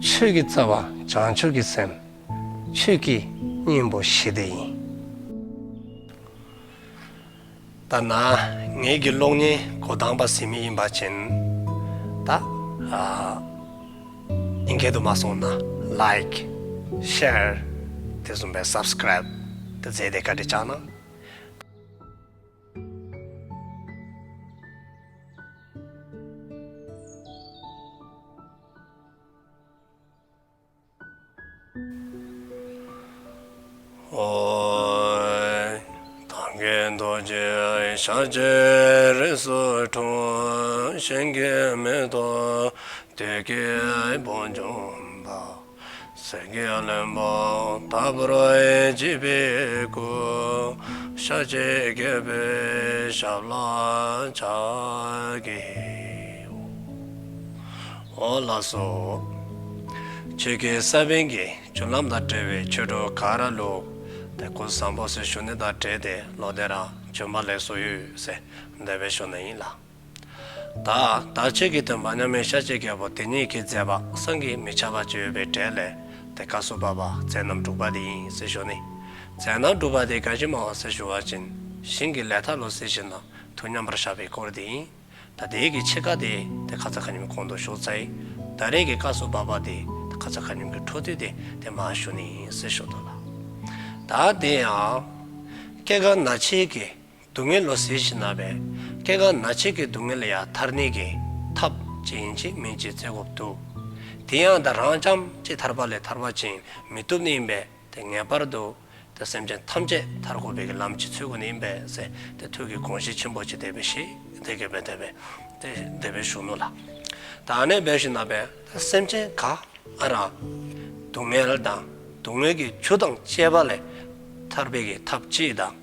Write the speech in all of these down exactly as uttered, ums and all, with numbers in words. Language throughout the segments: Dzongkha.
ཆོས་ཀྱི་རྩ་བ་བྱང་ཆུབ་ཀྱི་སེམས། ཆོས་ཀྱི་སྙིང་པོ་ཞི་བདེ་ཡིན། ད་ནཱ་ངེའི་གི་གློག་བརྙན་འགོ་དང་པ་གཟིགས་མི་ཨིན་པ་ཅིན་ད་ཨ་ཨིན་སྐད་དུ་མ་སོང་ན་ལའིཀ་ཤེར་དེ་བཟུམ་སྦེ་སབ་སི་ཀརའིབ་དེ་མཛད་དེ་བཀའ་དྲིན་བསྐྱང་གནང་། ཨོ། ཐབས་མཁས་རྡོ་རྗེ་ཞལ་གཅིག་རིས་སུ་འཁྲུངས། གཞན་གྱིས་མི་ཐུབ་བདུད་ཀྱི་དཔུང་འཇོམས་པ། གསེར་གྱི་ལྷུན་པོ་ལྟ་བུར་བརྗིད་པའི་སྐུ། ཞལ་གཅིག་རྒྱལ་པོའི་ཞབས་ལ་ཕྱག་བགྱིའོ། ཨོ་ལགས་སོ། ཆོས་ཀྱི་ས་བོན་གྱི་རྒྱུན་ལམ་དང་འབྲེལ་བའི་ཆོས་གྲོགས་ག་ར་ལུ་ཏེ་སྐུ་གཟུགས་བཟང་པོ་ཟེར་ཞུ་ནི་དང་འབྲེལ་ཏེ་ལོག་སྟེ་ར་བྱོན་པ་ལེགས་སོ་ཡོད་ཟེར་དེ་སྦེ་ཞུ་ནི་ཨིན་ལགས། ད་ད་ཆོས་ཀྱི་སྟོན་པ་མཉམ་མེད་ཤཱཀྱའི་རྒྱལ་པོ་དེ་ཉིད་ཀྱི་མཛད་པ་བསམ་གྱིས་མི་ཁྱབ་པ་ཅིག་ཡོད་པའི་གྲས་ལས་ཏེ་སྐབས་སུ་བབ་པ་མཛད་རྣམ་དྲུག་པ་དེ་ཨིན་ཟེར་ཞུ་ནི། མཛད་རྣམ་དྲུག་པ་དེ་ག་ཅི་སྨོ་ཟེར་ཞུ་བ་ཅིན་ཞིང་གི་ལས་མཐའ་ལུ་གཟིགས་ཞིནམ་ལས་ཐུགས་མཉམ་པར་བཞག་པའི་སྐོར་དེ་ཨིན། ད་དེ་གི་ཕྱེད་ཀ་དེ་ཏེ་ཁ་ཙ་ཁ་ཉིནམ་གོང་དུ་ཞུ་ཚར་ཡི། ད་རེས་ཀྱི་སྐབས་སུ་བབ་པ་དེ་ཏེ་ཁ་ཙ་ཁ་ཉིནམ་གྱི་འཕྲོ་མཐུད་དེ་ཏེ་མར་ཞུ་ནི་ཨིན་ཟེར་ཞུ་དོ་ལགས། ད་དེ་ཡང་སྐྱེ་རྒ་ན་འཆི་གི་སྡུག་བསྔལ་ལུ་གཟིགས་ཞིནམ་ལས་སྐྱེ་རྒ་ན་འཆི་གི་སྡུག་བསྔལ་ལས་ཡང་ཐར་ནི་གི་ཐབས་ཅིག་ཨིན་ཅི་མིན་ཅི་འཚོལ་དགོཔ་འདུག། དེ་ཡང་ད་རང་རྐྱངམ་གཅིག་ཐར་པ་ལས་ཐར་པ་ཅིན་མི་བཏུབ་ནི་ཨིན་པས། ཏེ་ངེས་པར་དུ་ཏེ་སེམས་ཅན་ཐམས་ཅད་ཐར་དགོ་པའི་གི་ལམ་ཅིག་འཚོལ་དགོ་ནི་ཨིན་པས་ཟེར་ཏེ་ཐུགས་ཀྱི་དགོངས་གཞི་ཆེན་པོ་ཅིག་དེ་སྦེ་བཞེས་ཏེ་གི་སྦེ་དེ་སྦེ་ཏེ་དེ་སྦེ་ཞུ་ནུག་ལགས། ད་ཨ་ནི་སྦེ་ཞིནམ་ལས་ཏེ་སེམས་ཅན་ག་ར་སྡུག་བསྔལ་དང་སྡུག་བསྔལ་གྱི་རྒྱུ་དང་བཅས་པ་ལས་ཐར་པའི་གི་ཐབས་ཅིག་དང་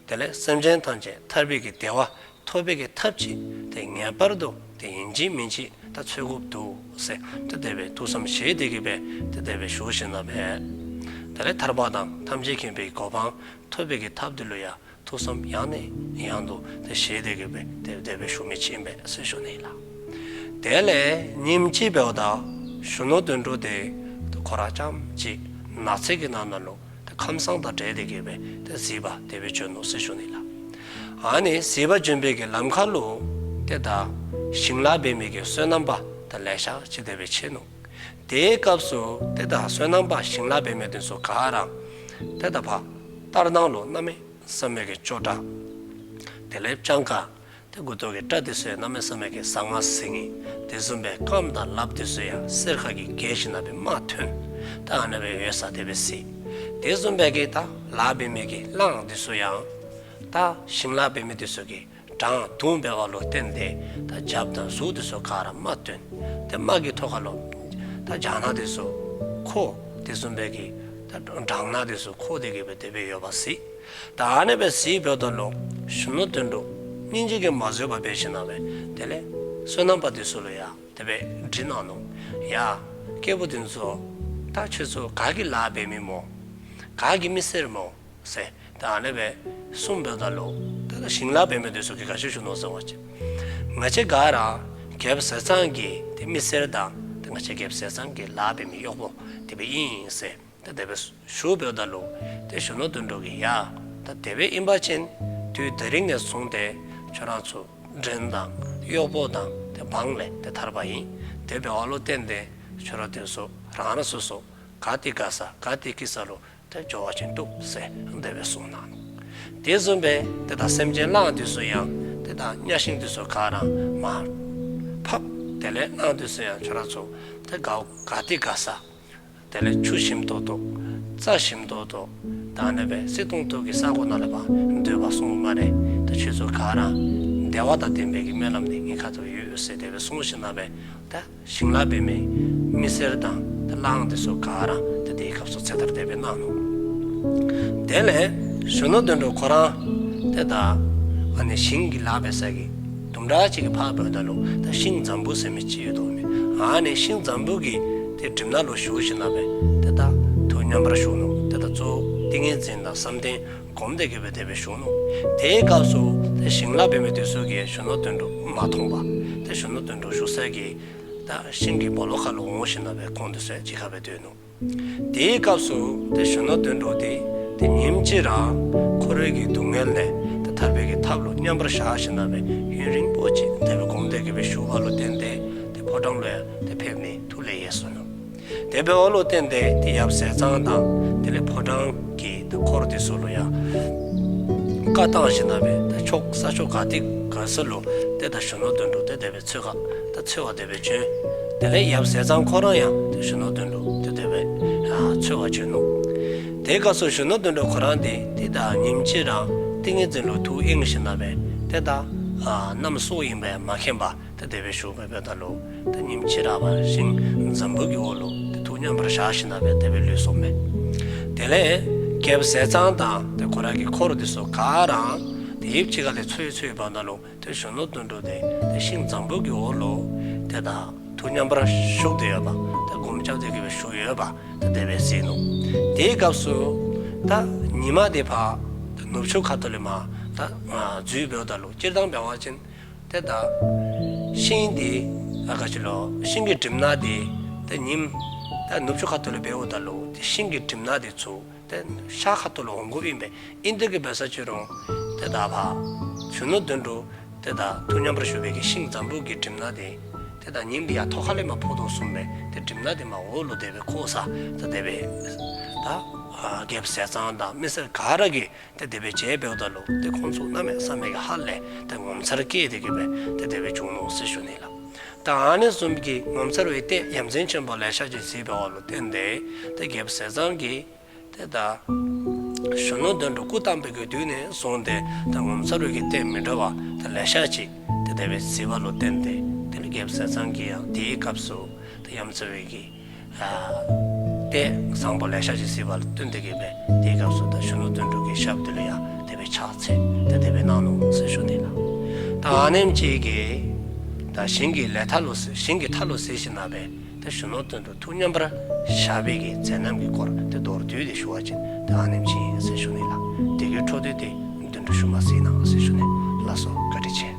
དེ་ལས་སེམས་ཅན་ཐམས་ཅད་ཐར་པའི་གི་བདེ་བ་ཐོབ་པའི་གི་ཐབས་ཅིག་ཏེ་ངེས་པར་དུ་ཏེ་ཨིན་ཅི་མིན་ཅི་ད་འཚོལ་དགོཔ་འདུག་ཟེར་ཏེ་དེ་སྦེ་ཐུགས་བསམ་བཞེས་ཏེ་གི་སྦེ་ཏེ་དེ་སྦེ་ཞུ་ཞིནམ་ལས་དེ་ལས་ཐར་པ་དང་ཐམས་ཅད་མཁྱེན་པའི་གོ་འཕང་ཐོབ་པའི་གི་ཐབས་དེ་ལུ་ཡང་ཐུགས་བསམ་ཡང་ནས་ཡང་དུ་ཏེ་བཞེས་ཏེ་གི་སྦེ་ཏེ་དེ་སྦེ་ཞུ་མི་ཅིག་ཨིན་པས་ཟེར་ཞུ་ནི་ལགས། དེ་ལས་ཉིནམ་གཅིག་འབདཝ་ད་གཞོན་ནུ་དོན་གྲུབ་དེ་ཁོ་ར་རྐྱངམ་གཅིག་ནགས་ཚལ་གྱི་ནང་ན་ལུ་ཏེ་ཁམས་སངས་དང་འབྲེལ་ཏེ་གི་སྦེ་ཏེ་གཟིགས་པར་དེ་སྦེ་བྱོན་ནུག་ཟེར་ཞུ་ནི་ལགས། ཨ་ནི་གཟིགས་པར་བྱོན་པའི་གི་ལམ་ཁ་ལུ་ཏེ་ད་ཞིང་ལཱ་འབད་མི་གི་སོ་ནམ་པ་ད་ལེ་ཤ་ཅིག་དེ་སྦེ་ཕྱད་ནུག། དེའི་སྐབས་སུ་ཏེ་ད་སོ་ནམ་པ་ཞིང་ལཱ་འབད་མི་དེ་ཚུ་ག་ར་ཏེ་ད་ཕར་ལྟར་སྣང་ལུ་གནམ་མེད་ས་མེད་ཀྱི་ཅོ་འདྲ་དེ་ལས་སྤྱང་ཀ་ཏེ་མགུ་ཏོ་གི་སྐྲ་དེ་ཚུ་ཡང་གནམ་མེད་ས་མེད་ཀྱི་ཟང་ངེ་ཟིང་ངེ། དེ་བཟུམ་སྦེ་རྐངམ་དང་ལགཔ་དེ་ཚུ་ཡང་གསེར་ཁ་གིས་བརྒྱན་ཞིནམ་ལས་དམར་ཐོན། ད་ཨ་ནི་སྦེ་ཡོད་ས་དེ་སྦེ་གཟིགས། དེ་བཟུམ་སྦེ་གི་ད་ལཱ་འབད་མི་གི་གླང་དེ་ཚུ་ཡང་ད་ཞིང་ལཱ་འབད་མི་དེ་ཚུ་གིས་བྲང་བརྡུང་འབད་བ་ལུ་བརྟེན་ཏེ་ད་རྒྱབ་དང་གཟུགས་དེ་ཚུ་ག་ར་དམར་ཐོན། ཏེ་དམར་གྱི་ཐོག་ཁ་ལུ་ད་རྒྱ་ནག་དེ་ཚུ་ཁོ་དེ་བཟུམ་སྦེ་གི་ད་སྦྲང་ནག་དེ་ཚུ་ཁོ་དེ་གི་སྦེ་དེ་སྦེ་ཡོད་པ་གཟིགས། ད་ཨ་ནི་སྦེ་གཟིགས་འབདཝ་ད་ལུ་གཞོན་ནུ་དོན་གྲུབ་སྙིང་རྗེ་གིས་མ་བཟོད་པར་འབད་ཞིནམ་ལས་དེ་ལས་སོ་ནམ་པ་དེ་ཚུ་ལུ་ཡང་དེ་སྦེ་དྲིས་གནང་ནུག། ཡ་སྐྱེས་བུ་དེ་ཚུ་ད་ཁྱེད་ཚུ་ག་གི་ལཱ་འབད་མི་སྨོ། ག་གི་མི་སེར་སྨོ་ཟེར། ད་ཨ་ནི་སྦེ་གསུངས་འབདཝ་ད་ལུ་ད་ཞིང་ལཱ་འབད་མི་དེ་ཚུ་གིས་ག་ཅི་ཞུ་ནུག་ཟེར་བ་ཅིན་ང་བཅས་ག་ར་རྒྱལཔོ་ཟས་གཙང་གི་ཏེ་མི་སེར་དང་ཏེ་ང་བཅས་རྒྱལཔོ་ཟས་གཙང་གི་ལཱ་འབད་མི་གཡོགཔོ་དེ་སྦེ་ཨིན་ཟེར། ཏེ་དེ་སྦེ་ཞུ་འབདཝ་ད་ལུ་ཏེ་གཞོན་ནུ་དོན་གྲུབ་ཀྱིས་ཡ་ད་དེ་སྦེ་ཨིན་པ་ཅིན་དུས་དེ་རིང་ནས་བཟུང་སྟེ་ཁྱོད་ར་ཚུ་བྲན་དང་གཡོགཔོ་དང་ཏེ་འབངས་ལས་ཏེ་ཐར་པ་ཨིན། དེ་འབདཝ་ལུ་བརྟེན་ཏེ་ཁྱོད་ར་དེ་ཚུ་རང་རང་སོ་སོ་ག་ཏེ་དགའ་ས་ག་ཏེ་སྐྱིད་ས་ལུ་ཏེ་འགྱོ་བ་ཅིན་བཏུབ་ཟེར་དེ་སྦེ་གསུངས་གནང་ནུག། དེ་བཟུམ་སྦེ་ཏེ་ད་སེམས་ཅན་གླང་དེ་ཚུ་ཡང་ཏེ་ད་གཉའ་ཤིང་དེ་ཚུ་ག་ར་མར་ཕབ། དེ་ལས་གླང་དེ་ཚུ་ཡང་ཁྱོད་ར་ཚུ་ཏེ་ག་ག་ཏེ་དགའ་ས་དེ་ལས་ཆུ་ཞིམ་ཏོག་ཏོ་རྩྭ་ཞིམ་ཏོག་ཏོ་ད་ཨ་ནི་སྦེ་བསིལ་ཏོང་ཏོ་གི་ས་གོ་ནང་ལས་ཕར་སྡོད་པར་སོང་སྨ་རེ། ད་ཁྱེད་ཚུ་ག་ར་བདེ་བ་དང་ལྡན་པའི་གི་སྨོན་ལམ་འདི་ངེའི་ཁ་ཐུག་ཡོད་ཟེར་དེ་སྦེ་གསུངས་ཞིནམ་ལས་ད་ཞིང་ལཱ་འབད་མི་མི་སེར་དང་ད་གླང་དེ་ཚུ་ག་ར་ད་དེའི་སྐབས་སུ་ཚེ་ཐར་དེ་སྦེ་གནང་ནུག། དེ་ལས་གཞོན་ནུ་དོན་གྲུབ་ཁོ་ར་ཏེ་ད་ཨ་ནི་ཞིང་གི་ལཱ་འབད་ས་གི་དུམ་གྲ་ཅིག་གི་ཕར་འབདཝ་ད་ལུ་ད་ཤིང་འཛམ་བུ་ཟེར་མི་ཅིག་ཡོད་དོ་མས། ཨ་ནི་ཤིང་འཛམ་བུ་གི་ཏེ་གྲིབ་ནང་ལུ་བཞུགས་ཞིནམ་ལས་ཏེ་ད་ཐུགས་མཉམ་པར་བཞུགས་ནུག། ཏེ་ད་གཙོ་བོ་ཏིང་ངེ་འཛིན་དང་བསམ་གཏན་སྒོམ་སྟེ་གི་སྦེ་དེ་སྦེ་བཞུགས་ནུག། དེའི་སྐབས་སུ་ཏེ་ཞིང་ལཱ་འབད་མི་དེ་ཚུ་གིས་གཞོན་ནུ་དོན་གྲུབ་མ་མཐོང་པར་ཏེ་གཞོན་ནུ་དོན་གྲུབ་བཞུགས་ས་གི་ ད་ཤིང་གི་སྦོ་ལོགས་ཁ་ལུ་འོང་ཞིནམ་ལས་ཁོང་དེ་ཚུ་གཅིག་ཁར་སྦེ་སྡོད་ནུག། དེའི་སྐབས་སུ་ཏེ་གཞོན་ནུ་དོན་གྲུབ་དེ་ཏེ་ཉིནམ་གཅིག་ར་འཁོར་བའི་གི་སྡུག་བསྔལ་ལས་ཏེ་ཐར་པའི་གི་ཐབས་ལུ་མཉམ་པར་བཞག་ཞིནམ་ལས་ཡུན་རིང་པོ་ཅིག་དེ་སྦེ་སྒོམ་སྟེ་གི་སྦེ་བཞུགས་པ་ལུ་བརྟེན་ཏེ་ཏེ་ཕོ་བྲང་ལུ་ཡང་ཏེ་ཕེབས་ནི་ཐུགས་ལས་ཡལ་སོ་ནུག། དེ་འབདཝ་ལུ་བརྟེན་ཏེ་ཏེ་ཡབ་ཟས་གཙང་དང་དེ་ལས་ཕོ་བྲང་གི་ཏེ་འཁོར་དེ་ཚུ་ལུ་ཡང་བཀའ་བཏང་ཞིནམ་ལས་ཏེ་ཕྱོགས་ས་ཕྱོགས་ག་ཏེ་ག་ས་ལུ་ཏེ་ད་གཞོན་ནུ་དོན་གྲུབ་དེ་དེ་སྦེ་འཚོལ་ག་ད་འཚོལ་བར་དེ་སྦེ་བྱོན། དེ་ལས་ཡབ་ཟས་གཙང་ཁོ་ར་ཡང་ཏེ་གཞོན་ནུ་དོན་གྲུབ་དེ་དེ་སྦེ་ཨ་འཚོལ་བར་བྱོན་ནུག། དེའི་སྐབས་སུ་གཞོན་ནུ་དོན་གྲུབ་ཁོ་ར་དེ་ཏེ་ད་ཉིནམ་གཅིག་ར་ཏིང་ངེ་འཛིན་ལུ་ཐུགས་གཡེང་ཞིནམ་ལས་ཏེ་ད་ཨ་གནམ་སྲོ་ཨིནམ་སྦེ་མ་མཁྱེན་པར་ཏེ་དེ་སྦེ་བཞུགས་པའི་བར་ན་ལུ་ཏེ་ཉིནམ་གཅིག་ར་བ་ཤིང་འཛམ་བུ་གི་འོག་ལུ་ཏེ་ཐུགས་མཉམ་པར་བཞག་ཞིནམ་ལས་དེ་སྦེ་ལུས་སོཔ་མས། དེ་ལས་རྒྱལཔོ་ཟས་གཙང་དང་ཏེ་ཁོ་ར་གི་འཁོར་དེ་ཚུ་ག་ར་ཏེ་ཡུདཔ་ཅིག་ཁ་ལས་འཚོལ་འཚོལ་བའི་བར་ན་ལུ་ཏེ་གཞོན་ནུ་དོན་གྲུབ་དེ་ཏེ་ཤིང་འཛམ་བུ་གི་འོག་ལུ་ཏེ་ད་ཐུགས་མཉམ་པར་བཞུགས་ཏེ་ཡོདཔ་ཏེ་སྒོམ་རྐྱབ་སྟེ་གི་སྦེ་བཞུགས་ཡོདཔ་ཏེ་དེ་སྦེ་གཟིགས་ནུག། དེའི་སྐབས་སུ་ད་ཉི་མ་དེ་ཕར་ཏེ་ནུབ་ཕྱོགས་ཁ་ཐུག་ལས་མར་ད་ཨ་འཛུལ་འབདཝ་ད་ལུ་སྤྱིར་བཏང་འབད་བ་ཅིན་ཏེ་ད་ཤིང་དེ་ཨ་ག་ཅི་ལོ་ཤིང་གི་གྲིབ་ནག་དེ་ཏེ་ཉིམ་ད་ནུབ་ཕྱོགས་ཁ་ཐུག་ལས་འབདཝ་ད་ལུ་ཏེ་ཤིང་གི་གྲིབ་ནག་དེ་ཚུར་ཏེ་ཤར་ཁ་ཐུག་ལུ་འོང་དགོཔ་ཨིན་པས། ཨིན་དེ་གི་འབད་ས་ཅི་རུང་ཏེ་ད་ཕར་གཞོན་ནུ་དོན་གྲུབ་ཏེ་ད་ཐུགས་མཉམ་པར་བཞུགས་པའི་གི་ཤིང་འཛམ་བུ་གི་གྲིབ་ནག་དེ་ཏེ་ད་ཉིམ་དེ་ཡར་ཐོག་ཁ་ལས་མར་ཕོག་དོ་བཟུམ་སྦེ་ཏེ་གྲིབ་ནག་དེ་མར་འོག་ལུ་དེ་སྦེ་ཁོག་ས་ད་དེ་སྦེ་ད་ཨ་རྒྱལཔོ་ཟས་གཙང་དང་མི་སེར་ག་ར་གིས་ཏེ་དེ་སྦེ་མཇལ་འབདཝ་ད་ལུ་ཏེ་ཁོང་ཚུ་གནམ་མེད་ས་མེད་ཀྱི་ཧ་ལས་ཏེ་ངོ་མཚར་སྐྱེས་ཏེ་གི་སྦེ་ཏེ་དེ་སྦེ་བྱུང་ནུག་ཟེར་ཞུ་ནི་ལགས། ད་ཨ་ནི་བཟུམ་གྱི་ངོ་མཚར་བའི་ལྟས་ཡ་མཚན་ཆེན་པོ་ལེ་ཤ་ཅིག་གཟིགས་པ་ལུ་བརྟེན་ཏེ་ཏེ་རྒྱལཔོ་ཟས་གཙང་གིས་ཏེ་ད་གཞོན་ནུ་དོན་གྲུབ་སྐུ་བལྟམས་པའི་གི་དུས་ནས་བཟུང་སྟེ་ད་ངོ་མཚར་བའི་གི་ལྟས་མི་འདྲ་བ་ད་ལེ་ཤ་ཅིག་ཏེ་དེ་སྦེ་གཟིགས་པ་ལུ་བརྟེན་ཏེ་དེ་ལས་རྒྱལཔོ་ཟས་གཙང་གིས་ཡང་དེའི་སྐབས་སུ་ད་ཡ་མཚར་བའི་གི་ཨ་ལྟས་བཟང་པོ་ལེ་ཤ་ཅིག་གཟིགས་པ་ལུ་བརྟེན་ཏེ་གི་སྦེ་དེའི་སྐབས་སུ་ད་གཞོན་ནུ་དོན་གྲུབ་ཀྱི་ཞབས་དེ་ལུ་ཡང་དེ་སྦེ་ཕྱག་འཚལ་ཏེ་དེ་སྦེ་གནང་ནུག་ཟེར་ཞུ་ནི་ལགས། ད་ཨ་ནེམ་ཅིག་གིས་ད་ཞིང་གི་ལས་མཐའ་ལུ་ཞིང་གི་མཐའ་ལུ་གཟིགས་ཞིནམ་ལས་ད་གཞོན་ནུ་དོན་གྲུབ་ཐུགས་མཉམ་པར་བཞག་པའི་གི་མཛད་རྣམ་གྱི་སྐོར་ཏེ་མདོར་བསྡུས་ཏེ་ཞུ་བ་ཅིན་ད་ཨ་ནེམ་ཅིག་ཨིན་ཟེར་ཞུ་ནི་ལགས། དེ་གི་འཕྲོ་མཐུད་དེ་བདུན་ཕྲག་ཤུལ་མ་གཟིགས་གནང་ཟེར་ཞུ་ནི་ལགས་སོ། བཀའ་དྲིན་ཆེ།